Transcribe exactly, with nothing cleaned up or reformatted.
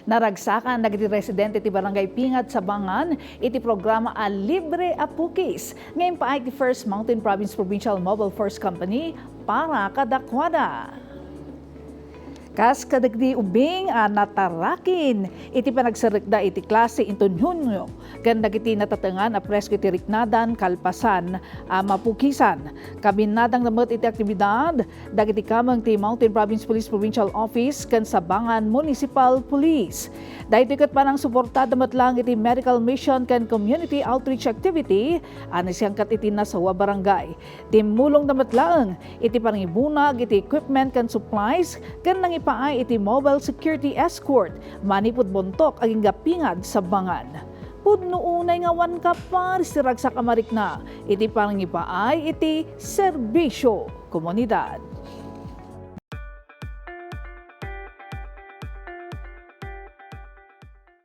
Naragsakan dagiti residente ti Barangay Pingad, Sabangan iti programa a libre a pukis nga impaay ti First Mountain Province Provincial Mobile Force Company para kadakuada. Kas kadagiti ubing a natarakin iti panagserrekda iti klase inton Hunio ken dagiti natatengan a presko iti riknadan kalpasan a mapukisan. Kabinnadangda met iti aktibidad dagiti kameng ti Mountain Province Police Provincial Office ken Sabangan Municipal Police. Daytoy ket panangsuportada met laeng iti medical mission ken community outreach activity a nasiangkat iti nasao a barangay. Timmulongda met laeng iti pangibunag iti equipment ken supplies ken nangipaay iti mobile security escort manipud Bontoc agingga Pingad, Sabangan. Pudno unay nga awan kaparis ti ragsak a marikna iti pangipaay iti serbisyo komunidad.